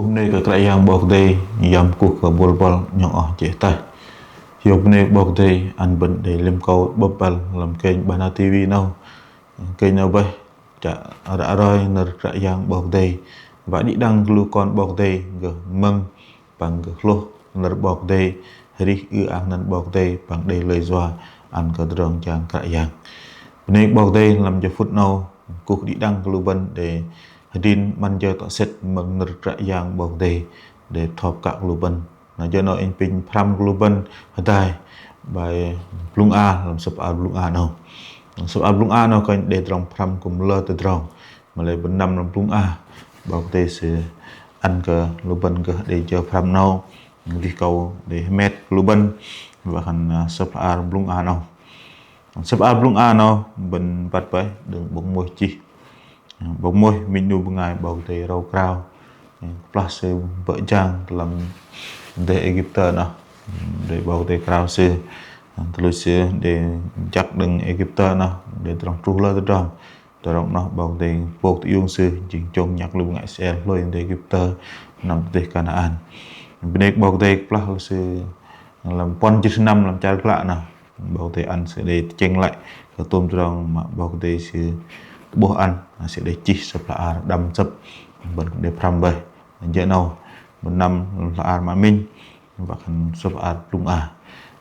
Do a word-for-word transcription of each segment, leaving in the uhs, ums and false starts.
Bơnê kơ Kră Yang 'Bok Kei-Dei, yom kuh kơ bôl băl nhŏng oh jê̆ ataih. Hiôk bơnê 'Bok Kei-Dei ăn bơ̆n đei lăm kâu 'bơ̆p băl lăm kênh Bahnar TV 'nâu. Kênh 'nâu bơih chă ră roi nơ̆r Kră Yang 'Bok Kei-Dei, wă đĭ đăng kơ lu kon 'Bok Kei-Dei gơh mơ̆ng păng gơh hlôh nơ̆r 'Bok Kei-Dei, arih ư-ang nơ̆r 'Bok Kei-Dei păng đei lơi yua ăn kơ tơdrong jang Kră Yang. Bơnê 'Bok Kei-Dei lăm jơ phŭt 'nâu kuh đĭ đăng kơ lu bơ̆n đei hơdrin 'măn jơ tŏ sĕt mơ̆ng nơ̆r Kră Yang 'Bok Kei-Dei đei bơtho pơkă kơ lu bơ̆n. Na jơ 'nâu inh pinh pơhrăm kơ lu bơ̆n hơdai bai Blŭng A lăm sơ̆p hla ar Blŭng A 'nâu. Sơ̆p hla ar Blŭng A 'nâu kơnh đei tơdrong pơhrăm kư̆m lơ tơdrong. Mă lei bơ̆n năm lăm Blŭng A, 'Bok Kei-Dei Sư ăn kơ lu bơ̆n gơh đei jơ pơhrăm 'nâu, dih kâu đei hơmet kơ lu bơ̆n, wă khan, ơ, sơ̆p hla ar Blŭng A 'nâu. Sơ̆p hla ar Blŭng A 'nâu bơ̆n băt bơih đơ̆ng 'bok Môis chih. Ơ, 'bok Môis minh 'nu bơngai 'Bok Kei-Dei rơu krao. Ơ, kơplah sư bơ̆ jang lăm dêh Êgiptơ 'noh. Đei 'Bok Kei-Dei krao sư. Ơ, tơluch sư đei jăk đơ̆ng Êgiptơ 'noh, đei tơdrong truh lơ tơdrong. Tơdrong 'noh 'Bok Kei-Dei pôk tơiung sư, jing chông nhăk lu bơngai Israel hlôi đơ̆ng dêh Êgiptơ, năm tơ dêh Kanaan. Bơnê kơ 'Bok Kei-Dei kơplah sư lăm puăn jĭt sơnăm lăm char glă 'noh, 'Bok Kei-Dei ăn sư đei tơchĕng lăi kơ tôm tơdrong mă 'Bok Kei-Dei Sư tơ'bôh ăn, sư đei chih sơ̆p hla ar đăm sơ̆p, bơ̆n kư̆m đei pơhrăm bơih. Jơ 'nâu bơ̆n năm lăm hla ar mă minh, wă khan sơ̆p hla ar Blŭng A.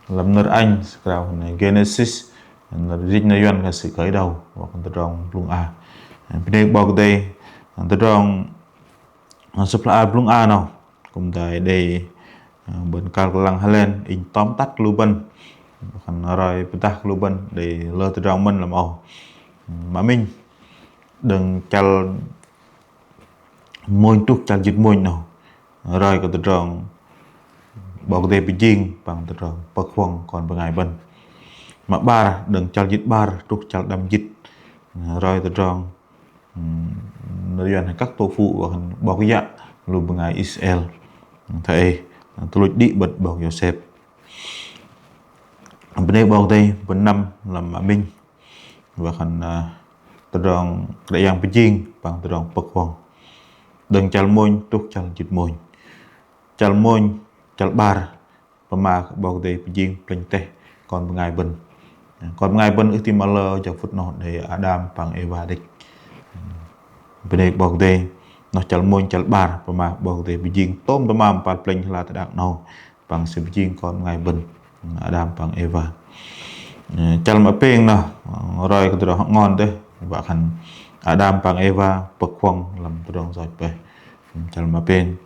Lăm nơ̆r Anh sư krao khan Genesis, nơ̆r jĭch nơ̆r Yuăn khan sự khởi đầu, wă khan tơdrong blŭng a. Bơnê kơ 'Bok Kei-Dei, tơdrong sơ̆p hla ar Blŭng A 'nâu kư̆m đei đei, ơ, bơ̆n kăl kơ lăng hơlen, inh tóm tắt lu bơ̆n, khan roi pơdah lu bơ̆n đei lơ tơdrong mơ̆n lăm âu. Mă minh, đơ̆ng chăl mônh truh chăl jĭt mônh 'nâu, roi kơ tơdrong 'Bok Kei-Dei pơjing păng tơdrong pơ̆k huŏng kon bơngai bơ̆n. Mă 'bar, đơ̆ng chăl jĭt 'bar truh chăl đăm jĭt, roi tơdrong, ưm, nơ̆r Yuăn khan các tổ phụ, wă khan 'bok yă lu bơngai Israel. Thoi ei, tơluch đĭ 'bơ̆t 'bok Yôsep. Bơnê kơ 'Bok Kei-Dei, bơ̆n năm lăm mă minh, wă khan, ơ, tơdrong Kră Yang pơjing păng tơdrong pơ̆k huŏng. Đơ̆ng chăl mônh truh chăl jĭt mônh. Chăl mônh, chăl 'bar, pơma kơ 'Bok Kei-Dei pơjing plĕnh teh kon bơngai bơ̆n. Kon bơngai bơ̆n ưh ti mă lơ jơ phŭt 'noh đei Ađam păng Êwa đĕch. Bơnê kơ 'Bok Kei-Dei, 'noh chăl mônh chăl 'bar pơma kơ 'Bok Kei-Dei pơjing tôm tơmam kơpal plĕnh ala teh đak 'nâu păng Sư pơjing kon bơngai bơ̆n, Ađam păng Êwa. Chăl mă pêng 'noh, roi kơ tơdrong hơ'ngon dêh, wă khan Ađam păng Êwa pơ̆k huŏng lăm tơdrong yoch bơih. Chăl mă pêng.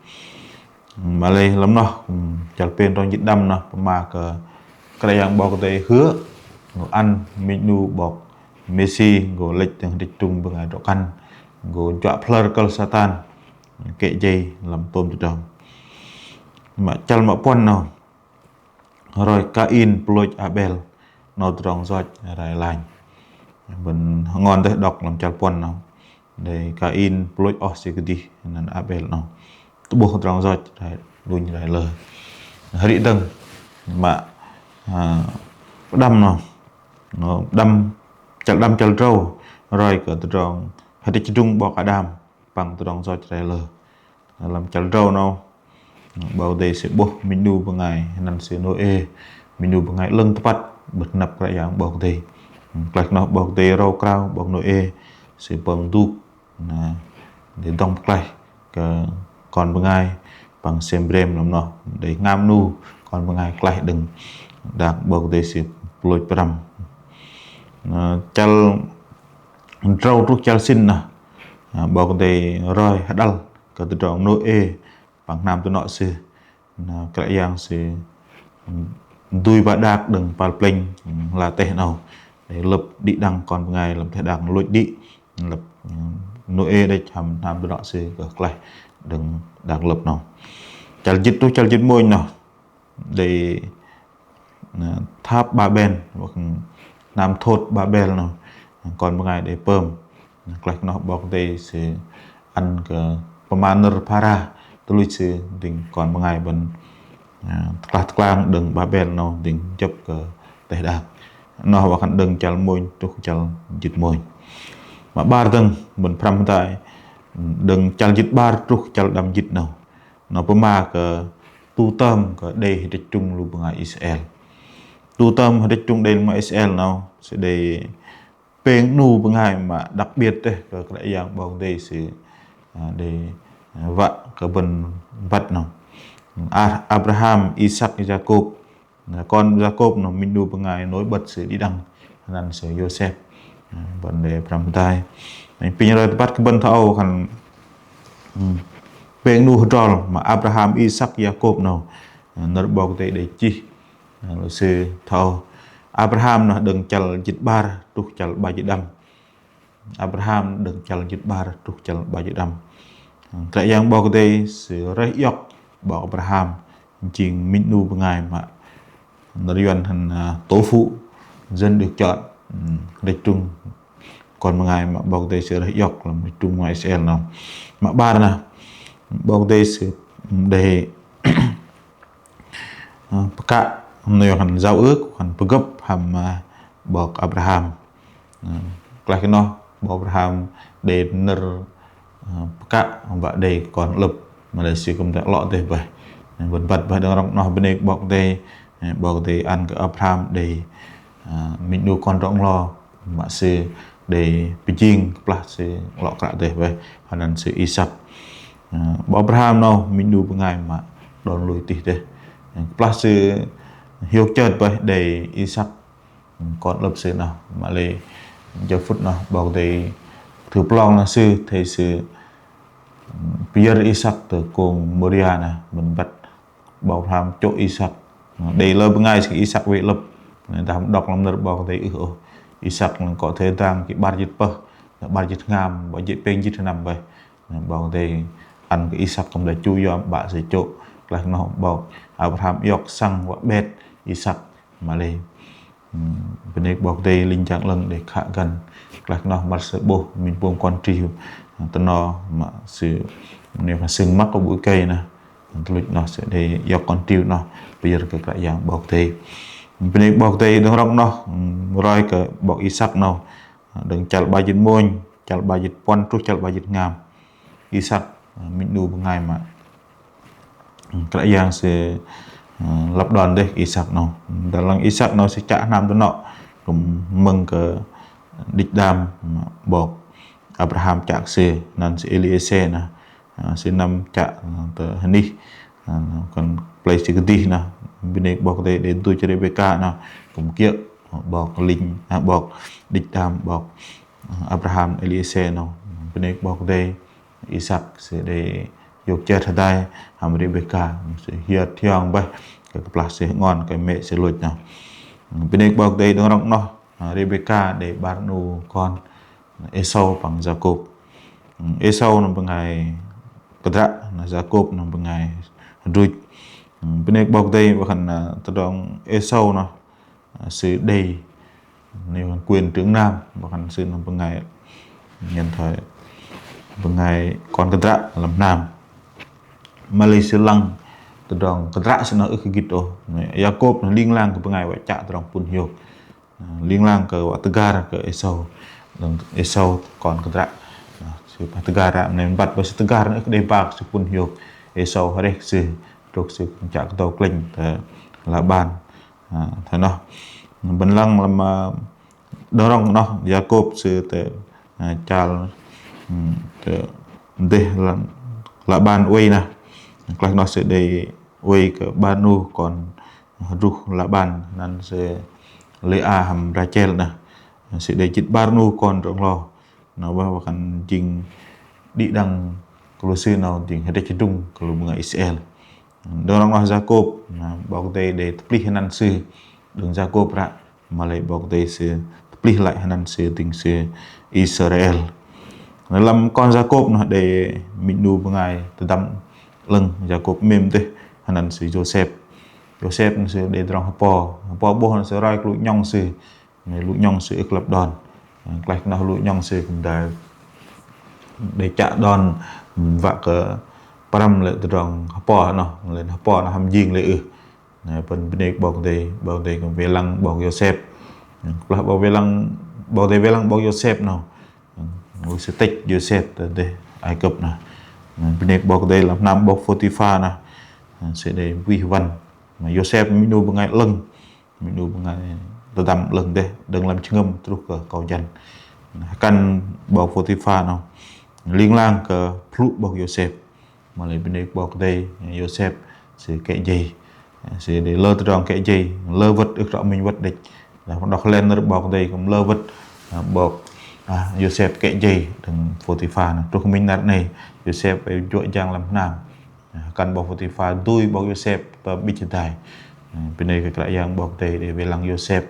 Mă lei lăm 'noh, chăl pêng trong jĭt đăm 'noh, pơma kơ Kră Yang 'Bok Kei-Dei hứa, gô ăn minh 'nu 'Bok Mêsi, gô lĕch đơ̆ng hơdrĕch hơdrung bơngai drŏ-kăn, gô juă phlơr kơ̆l Satan kĕ jei lăm tôm tơdrong. Mă chăl mă puăn 'noh, roi Kain pơlôch Abel, 'nâu tơdrong yoch rai lanh. Bơ̆n hơ'ngon dêh đŏk lăm chăl puăn 'noh. Đei Kain pơlôch oh sư kơdih, năn Abel 'nâu tơ'bôh tơdrong yoch rai, đunh rai lơ. Hơri dơ̆ng, mă, ơ, pơđăm 'noh, 'noh pơđăm, chăl đăm chăl drâu, roi kơ tơdrong hơdrĕch hơdrung 'bok Ađam păng tơdrong yoch rai lơ. Lăm chăl drâu 'nâu, 'Bok Kei-Dei Sư 'bôh minh 'nu bơngai, năn sư Nôê, minh 'nu bơngai 'lơ̆ng tơpăt, 'bơ̆t hơnăp Kră Yang 'Bok Kei-Dei. Klaih noh 'Bok Kei-Dei rơu krao, 'Bok Nôê, sư pơm dŭk, na, đei dŏng pơklaih kơ kon bơngai, păng sem brem lăm noh, đei hngam 'nu kon bơngai klaih đơ̆ng đak 'Bok Kei-Dei Sư pơlôch pơrăm. Na, chăl drâu truh chăl sĭn noh, na, 'Bok Kei-Dei roi hơđăl kơ tơdrong Nôê păng hnam dơnŏ sư. Na, Kră Yang Sư dui ba đak đơ̆ng kơpal plĕnh ala teh 'nâu. Đei lơ̆p đĭ đăng kon bơngai lăm teh đak lôch đĭ. Lơ̆p, ưm, Nôê đĕch hăm hnam dơnŏ sư gơh klaih đơ̆ng đak lơ̆p 'nâu. Chăl jĭt truh chăl jĭt mônh 'noh, đei, na, tháp Babel, wă khan hnam thôt Babel 'nâu, kon bơngai đei pơm. Klaih noh 'Bok Kei-Dei Sư ăn kơ pơma nơ̆r phara, tơluch sư dĭng kon bơngai bơ̆n, na, tơklah tơklang đơ̆ng Babel 'nâu dĭng jơ̆p kơ teh đak. Noh wă khan đơ̆ng chăl mônh truh chăl jĭt mônh. Mă 'bar dơ̆ng, bơ̆n pơhrăm hơdai, đơ̆ng chăl jĭt 'bar truh chăl đăm jĭt 'nâu. Noh pơma kơ tu tơm kơ đei hơdrĕch trŭng lu bơngai Israel. Tu tơm hơdrĕch trŭng đei lu bơngai Israel noh sư đei pêng 'nu bơngai mă đặc biệt dêh kơ Kră Yang 'Bok Kei-Dei sư, ơ, đei, ơ, wă kơ bơ̆n băt noh. A-, Abraham, Isak, Yakôb. Noh, kon Yakôb noh minh 'nu bơngai nổi bật sư đĭ đăng, hơnăn sư Yôsep. Noh, bơ̆n đei pơhrăm hơdai. Noh, apinh roi tơbăt kơ bơ̆n thoi âu khan, hmm, pêng 'nu hơdrol mă Abraham, Isak, Yakôb noh, nơ̆r 'Bok Kei-Dei đei chih. Noh, lu sư thoi âu. Abraham noh đơ̆ng chăl jĭt 'bar truh chăl 'bar jĭt đăm. Abraham đơ̆ng chăl jĭt 'bar truh chăl 'bar jĭt đăm. Kră Yang 'Bok Kei-Dei sư rơih iŏk 'bok Abraham jing minh 'nu bơngai mă nơ̆r Yuăn hăm, ơ, tổ phụ dân được chọn. Ưm, hơdrĕch trŭng kon bơngai mă 'Bok Kei-Dei sư rơih iŏk lăm hơdrĕch trŭng bơngai Israel noh. Mă 'bar noh, 'Bok Kei-Dei sư đei, ơ, pơkă, nơ̆r Yuăn hăm giao ước, hăm pơgơ̆p hăm, ơ, 'bok Abraham. Ơ, klaih kơ noh 'bok Abraham đei nơ̆r, ơ, pơkă wă đei kon 'lơ̆p, mă-lei sư kư̆m tơ 'lŏ dêh bơih. Bơ̆n băt bơih đơ̆ng rŏng noh bơnê kơ 'Bok Kei-Dei, ơ, 'Bok Kei-Dei ăn kơ Abraham đei, ơ, minh 'nu kon drŏ nglo, mă sư đei pơjing kơplah sư 'lŏ kră dêh bơih, hơnăn sư Isak. Ơ, 'bok Abraham noh minh 'nu bơngai mă đon lui tih dêh. Kơplah sư hiôk chơt bơih đei Isak, kon 'lơ̆p sư noh, mă-lei jơ phŭt noh 'Bok Kei-Dei thư plong noh sư, athei sư pơyơ̆r Isak tơ kông Môria noh, bơ̆n băt 'bok Abraham chô̆ Isak. Noh, đei lơ bơngai sư Isak wei 'lơ̆p. Noh, dah hăm đŏk lăm nơ̆r 'Bok Kei-Dei ưh ôh. Isak noh kơ athei dang ki 'bar jĭt pơh, 'bar jĭt hngam, 'bar jĭt pêng jĭt sơnăm bơih. Noh, 'Bok Kei-Dei ăn kơ Isak kư̆m đei chu yom 'bă sư chô̆. Klaih noh 'bok Abraham iŏk săng wă 'bet Isak. Mă-lei, ưm, bơnê kơ 'Bok Kei-Dei linh jang 'lơ̆ng đei khă găn. Klaih noh măr sư 'bôh minh pôm kon triu tơ noh mă sư, nơ̆r Yuăn hăm sưng mắc ở bụi cây noh. Tuch luch noh sư đei iŏk kon triu noh pơyơ̆r kơ Kră Yang 'Bok Kei-Dei. Bơnê kơ 'Bok Kei-Dei đơ̆ng rŏng noh, ưm, roi kơ 'bok Isak noh, đơ̆ng chăl 'bar jĭt mônh, chăl 'bar jĭt puăn truh chăl 'bar jĭt hngam. Isak, ơ, minh 'nu bơngai mă, ơ, Kră Yang sư, ơ, lăp đon dêh Isak noh. Dah lăng Isak noh sư chă hnam tơ noh, kư̆m mơ̆ng kơ đĭch đam, ơ, 'bok Abraham chă kơ sư, hơnăn sư Êliêse noh, ơ, sư năm chă, ơ, tơ hơnih, ơ, khan pơlei sư kơdih noh, bơnê kơ 'Bok Kei-Dei đei duch Rêbeka noh, kư̆m kiơ̆, ơ, 'bok linh, ơ, 'bok đĭch đam, 'bok, ơ, Abraham Êliêse noh, bơnê kơ 'Bok Kei-Dei, Isak sư đei hiôk chơt hơdai hăm Rêbeka, sư hiơt hiong bơih, kơ kơplah sư hơngon kơ mĕ sư lôch noh. Bơnê kơ 'Bok Kei-Dei đơ̆ng rŏng noh, ơ, Rêbeka đei 'bar 'nu kon, Êsâu păng Yakôb. Êsâu noh bơngai kơdră, na Yakôb noh bơngai hơdruch. Bơnê kơ 'Bok Kei-Dei wă khan, ơ, tơdrong Êsâu noh, ơ, sư đei nơ̆r Yuăn quyền trưởng nam, wă khan sư noh bơngai nhen thoi bơngai kon kơdră lăm hnam. Mă-lei sư lăng tơdrong kơdră sư noh ưh kơ gĭt ôh. Yakôb noh ling lang kơ bơngai wă chă tơdrong pŭn hiôk. Ling lang kơ wă tơgar kơ Êsâu. Đơ̆ng Êsâu kon kơdră. Sư pơtơgar ră mơnei băt bơih sư tơgar noh ưh kơ đei ba kơ sư pŭn hiôk. Êsâu hơreh kơ sư, trôk sư kư̆m chă kơdâu klĕnh tơ Laban. Ơ, thoi noh. Bơ̆n lăng lăm, ơ, đơ̆ng rŏng noh Yakôb sư tơ, ơ, chăl, ưm, tơ dêh lăm Laban oei noh. Klaih noh sư đei oei kơ 'bar 'nu kon hơdruh Laban, hơnăn sư Lêa hăm Rachel noh. Sư đei jĭt 'bar 'nu kon drŏ nglo. Noh bơih wă khan jing đĭ đăng kơ lu sư noh jing hơdrĕch hơdrung kơ lu bơngai Israel. Đơ̆ng rŏng noh Yakôb, na 'Bok Kei-Dei đei tơplih hơnăn sư, đơ̆ng Yakôb ră, mă-lei 'Bok Kei-Dei sư tơplih lăi hơnăn sư dĭng sư Israel. Na lăm kon Yakôb noh đei minh 'nu bơngai tơdăm 'lơ̆ng Yakôb mêm dêh, hơnăn sư Yôsep. Yôsep noh sư đei tơdrong hơpo, hơpo 'bôh noh sư roi kơ lu 'nhŏng sư, lu 'nhŏng sư ưh kơ lăp đon. Klaih noh lu 'nhŏng sư kư̆m đei, đei chă đon, wă kơ pơrăm lê̆ tơdrong hơpo noh, lê̆ hơpo noh hăm jing lê̆ ưh. Na, bơ̆n bơnê kơ 'Bok Kei-Dei, 'Bok Kei-Dei kư̆m wei lăng 'bok Yôsep. Kơplah 'Bok wei lăng, 'Bok Kei-Dei wei lăng 'bok Yôsep noh. Sư tĕch Yôsep tơ dêh Ai Cập noh. Bơnê kơ 'Bok Kei-Dei lăm hnam 'bok Phôtipha noh, sư đei wih wăn. Mă Yôsep minh 'nu bơngai 'lơ̆ng, minh 'nu bơngai tơdăm 'lơ̆ng dêh, đơ̆ng lăm jơhngơ̆m truh kơ akâu jăn. Hơkăn 'bok Phôtipha noh ling lang kơ pơlŭ 'bok Yôsep. Mă lei bơnê kơ 'Bok Kei-Dei, Yôsep sư kĕ jei, sư đei lơ tơdrong kĕ jei, lơ wơ̆t ưh trŏ minh wơ̆t đĕch. Dah đŏk hơlen nơ̆r 'Bok Kei-Dei kư̆m lơ wơ̆t, ơ, 'bok, ơ, Yôsep kĕ jei đơ̆ng Phôtipha noh. Truh minh năr 'nâu, Yôsep juă jang lăm hnam. Ơ, hơkăn 'bok Phôtipha dui 'bok Yôsep tơ 'bĭch hơdai. Ơ, bơnê kơ Kră Yang 'Bok Kei-Dei đei wei lăng Yôsep.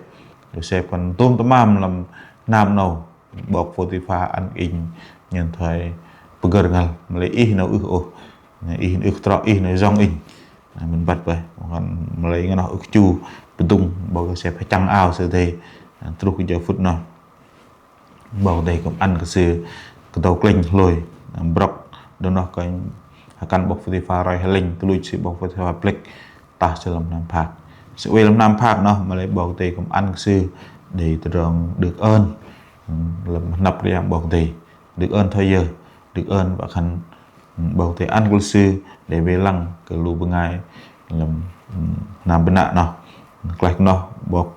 Yôsep khan dôm tơmam lăm hnam 'nâu 'bok Phôtipha ăn inh nhen thoi pơgơ̆r ngăl, mă lei ih 'nâu ưh ôh. Ih ưh trŏ, ih 'nâu jŏng inh. Mă băt bơih, mă lei ngơ̆ noh ưh chu pơdŭng, 'bok Yôsep hơchăng ao sư dêh. Truh kơ jơ phŭt noh 'Bok Kei-Dei kư̆m ăn kơ sư kơdâu klĕnh hlôi, brŏk, đơ̆ng noh kơ hơkăn 'bok Phôtipha roi hơlĕnh, tuch luch sư 'bok Phôtipha plĕk, tah sư lăm hnam phak. Sư oei lăm hnam phak noh, mă lei 'Bok Kei-Dei kư̆m ăn kơ sư đei tơdrong được ơn lăm hơnăp Kră Yang 'Bok Kei-Dei. Được ơn thoi yơ? Được ơn wă khan 'Bok Kei-Dei ăn kơ sư đei wei lăng kơ lu bơngai lăm hnam bơnă noh. Klaih kơ noh 'bok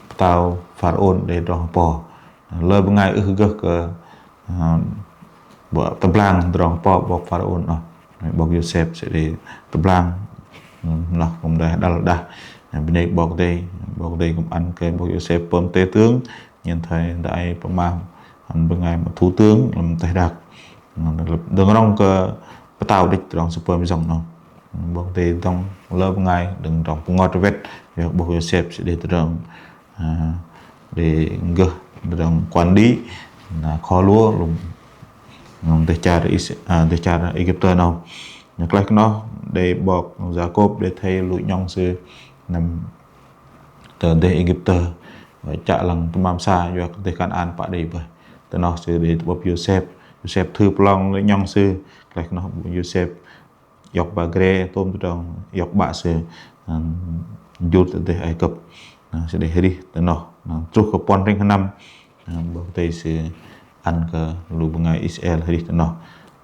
pơtao Pharaôn đei tơdrong hơpo. Lơ bơngai ưh gơh kơ, ơ, 'bok tơblang tơdrong hơpo 'bok Pharaôn noh. 'Bok Yôsep sư đei tơblang, noh kư̆m đei hơđăl đah. Bơnê kơ 'Bok Kei-Dei, 'Bok Kei-Dei kư̆m ăn kơ 'bok Yôsep pơm tể tướng, nhen thoi dang ei pơma ăn bơngai mă thủ tướng lăm teh đak. Đơ̆ng rŏng kơ pơtao đĕch tơdrong sư pơm jŏng noh. 'Bok Kei-Dei dŏng lơ bơngai đơ̆ng tơdrong pơngot wet, yua kơ 'bok Yôsep sư đei tơdrong, ơ, đei gơh tơdrong quản lý, na kho lúa lăm, lăm dêh char Is-, ơ, dêh char Êgiptơ 'nâu. Na klaih kơ noh đei 'bok Yakôb đei athei lu 'nhŏng sư năm tơ dêh Êgiptơ, chă lăng tơmam sa yua kơ dêh Kanaan pă đei bơih. Tơ noh sư đei tơ'bơ̆p Yôsep, Yôsep thư pơlong lu 'nhŏng sư, klaih kơ noh Yôsep iŏk ba gre tôm tơdrong iŏk 'bă sư, ơ, jur tơ dêh Aigăp. Ơ, sư đei arih tơ noh, ơ, truh kơ puăn hrĕng sơnăm, ơ, 'Bok Kei-Dei sư ăn kơ lu bơngai Israel arih tơ noh.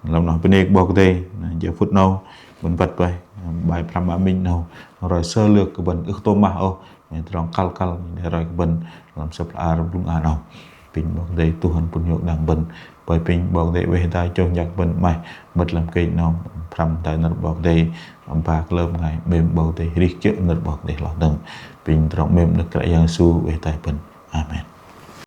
Lăm noh bơnê kơ 'Bok Kei-Dei, ơ, jơ phŭt 'nâu bơ̆n băt bơih, ơ, bai pơhrăm mă minh 'nâu roi sơ lược kơ bơ̆n ưh tôm mah ôh, mă lei tơdrong kăl kăl đei roi kơ bơ̆n lăm sơ̆p hla bơar blŭng a 'nâu. Apinh 'Bok Kei-Dei tuh ăn pŭn hiôk đang bơ̆n. Apinh 'Bok Kei-Dei oei hơdai chông jăk bơ̆n 'maih, bơ̆t lăm kênh 'nâu pơhrăm hơdai nơ̆r 'Bok Kei-Dei, 'mêm 'Bok Kei-Dei, 'mêm 'Bok Kei-Dei arih kiơ̆ nơ̆r 'Bok Kei-Dei hloh dơ̆ng. Apinh tơdrong 'mêm đơ̆ng Kră Yang Yêsu oei hơdai bơ̆n. Amen.